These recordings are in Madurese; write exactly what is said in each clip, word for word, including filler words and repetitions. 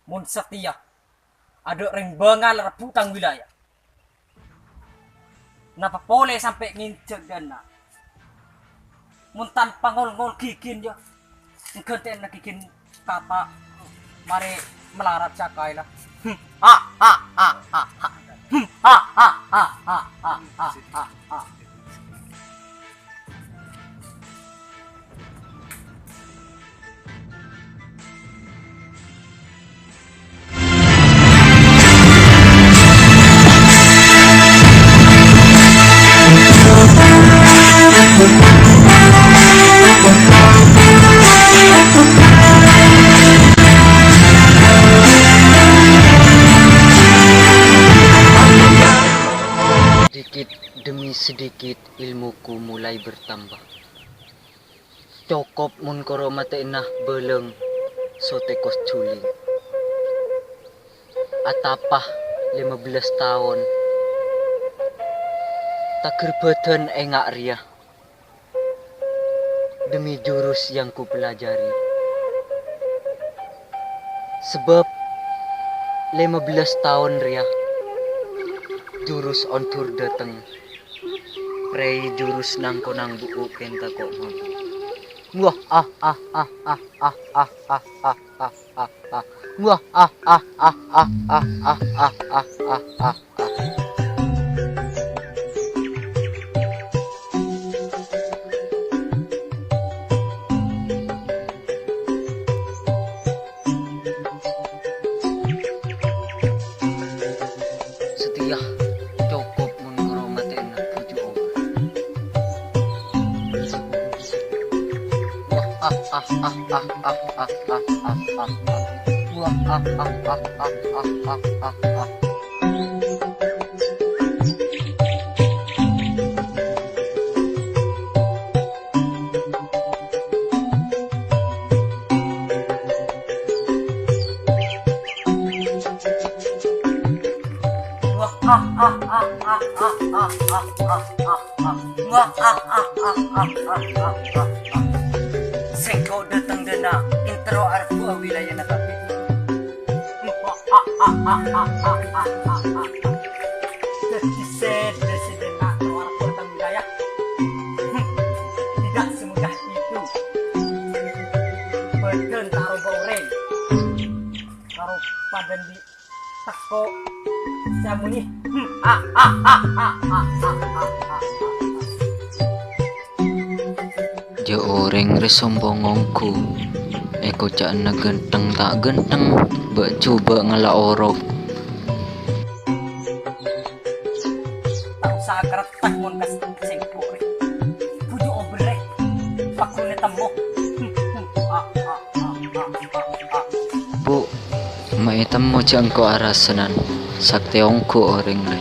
Mon satèya adâ' rèng bângal rebbhu' tang wilayah, napa polè sampè' ngènjhâk dâna? Mon tanpa ngol-ngol ghighina, yâ, èghântè'ana ghighina kapa', marè malarat sakaè la. Hmm, ha, ha, ha, ha, ha. Hmm, ha, ha, ha, ha, ha, ha, ha, ha. Sedikit demi sedikit ilmuku mulai bertambah. Cokop mon koro matè'ana bâlâng sotèkos juling. Atapa lèma bellâs taon. Taghâr bhâdhân enga' rèya demi jurus yang kupelajari. Sabâb lèma bellâs taon rèya jurus ondur dâteng. Rèya jurus nang-konang bu'u pènta ko' mabu. Wah, ah, ah, ah, ah, ah, ah, ah, ah, ah, ah, ah. Wah, ah, ah, ah, ah, ah, ah, ah, ah, ah, ah, ah. Satèya cokop mon koro matè'ana bhuju' oba. Wah, ah, ah, ah, ah, ah, ah, ah, ah, ah, ah. Wah, ah, ah, ah, ah, ah, ah, ah, ah. Wah, ah, ah, ah, ah, ah, ah, ah, ah, ah, ah. Wah, ah, ah, ah, ah, ah, ah, ah, ah, ah. Sèngko' dâteng dâna, èntero arebbhuwâ wilayana kabbhi. Wah, ah, ah, ah, ah, ah, ah, ah, ah, ah. Dhâddhi sè, sè dâteng dâna èntero arebbhuwâ tang wilayah. Hmm, tidak semudah itu. Bhâdhân ta' roba orèng. Karo padâ andi' tako' sè amonè. Hmm, ah, ah, ah. Jhâ' orèng rè sombong ongghu, èkoca'na ghântheng ta' ghântheng, bâ' jhubâ' ngala' orok. Ta' osa karettek mon ka sèngko' rè. Bhuju' oba rè. Pagghun ètemmo. Bu, ma' ètemmo jhâ' engko' arasanan. Saktè ongghu orèng rè.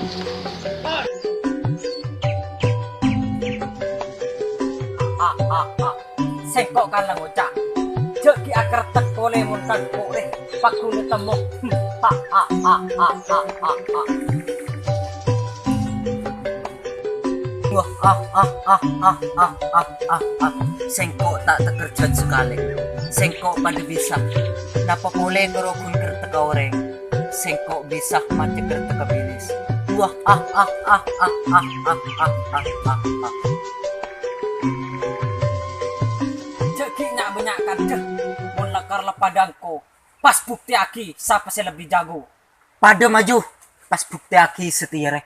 Sèngko' kala ngoca', jhâ' ghi' akarettek polè mon ka engko' rè, pagghun ètemmo. Ha, ha, ha, ha, ha, ha, ha. Wah, ah, ah, ah, ah, ah, ah, ah, ah. Sèngko' ta' takerjhân sakalè. Sèngko' padâ bisa. Napa polè karo ghun kerteka orèng? Sèngko' bisa maca kerteka bilis. Wah, ah, ah, ah, ah, ah, ah, ah, ah, ah, ah. Jhâ' ghi' nya'-bânnya' kandhâ. Mon lakar la padâ engko', pas buktèyaghi sapa sè lebbi jago. Padâ maju, pas buktèyaghi satèya rè.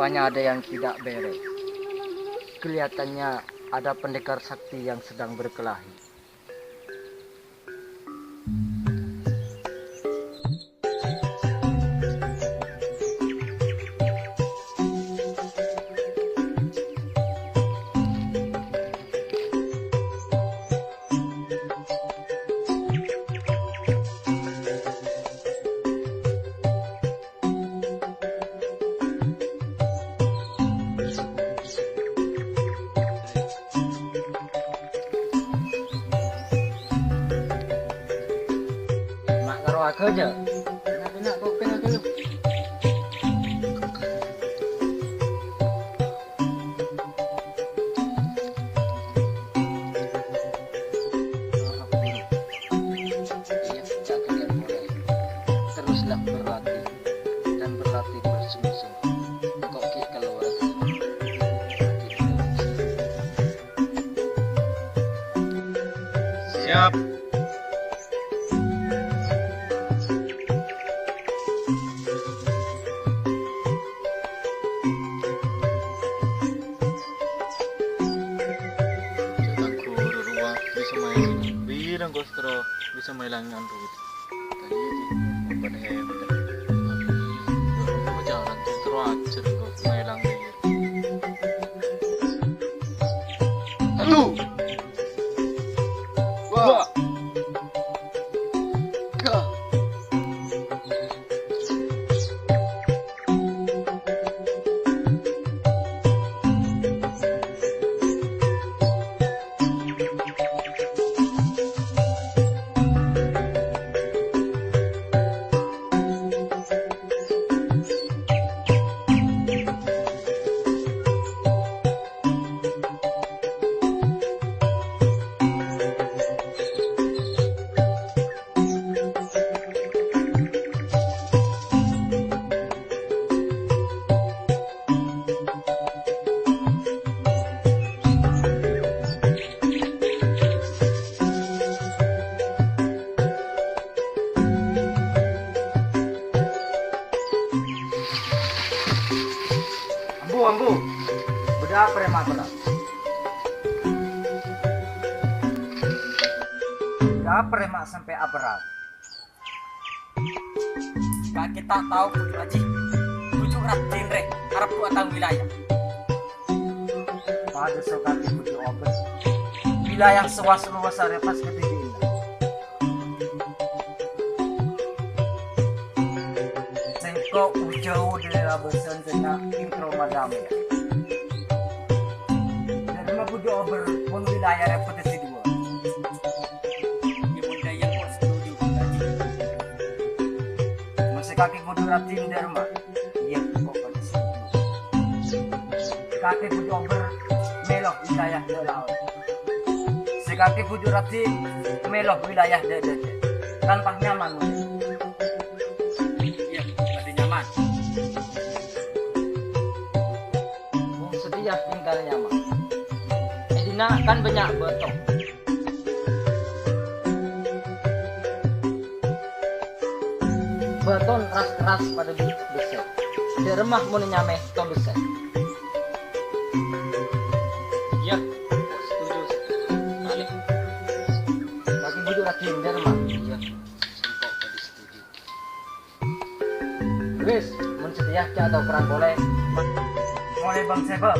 Rupanya ada yang tidak beres. Kelihatannya ada pendekar sakti yang sedang berkelahi. Ma' karo aga, Ja'. Kena-kena, kok kena-kena. Teruslah berlatih dan berlatih bersungguh-sungguh. Engko' ghi' kalowar. Siap. Jatah guru rowa bisa main. Bilang kostro bisa main langan tuh. Tadi itu bukan hebat. Jalan tuh terus aja kok main langan. Satu. Dua. Tiga. Ambu, ambu. Bâdâ apa rè ma' aperra'? Bâdâ apa rè ma' sampè' aperra'? Kakè ta' tao, Bhuju' Aji. Bhuju' Radin rè, arebbhu' atang wilayah. Padâ so kakè Bhuju' Ober. Wilayah sè was-lowassa rè pas kadhibi'na. Sèngko' jhâu dâri labâsan sè na èngkro madâmè. Dârma Bhuju' Ober mon wilayah rè padâ sè duwâ'. Iyâ, mon dâ' iyâ, kok setuju, Bhuju' Aji. Mon sè kakè Bhuju' Radin Dârma, iyâ, kok padâ setuju. Kakè Bhuju' Ober mèlo wilayah dâ' laon. Sè kakè Bhuju' Radin mèlo wilayah dâ' dâdâ. Kan pas nyaman, mon. Iyâ, padâ nyaman. Mon satèya èngkana nyaman. È dinna' kan bânnya' bâto. Bâtona ras-keras padâ bi' bessè. Dârma mon nyamè to bessè. Iyâ, setuju. Alè. Lagi Bhuju' Radin Dârma. Iyâ, sèngko' padâ setuju. Wis, mon satèya jhâ' tao kerrang polè. Ma-, molè bâng sèbâ.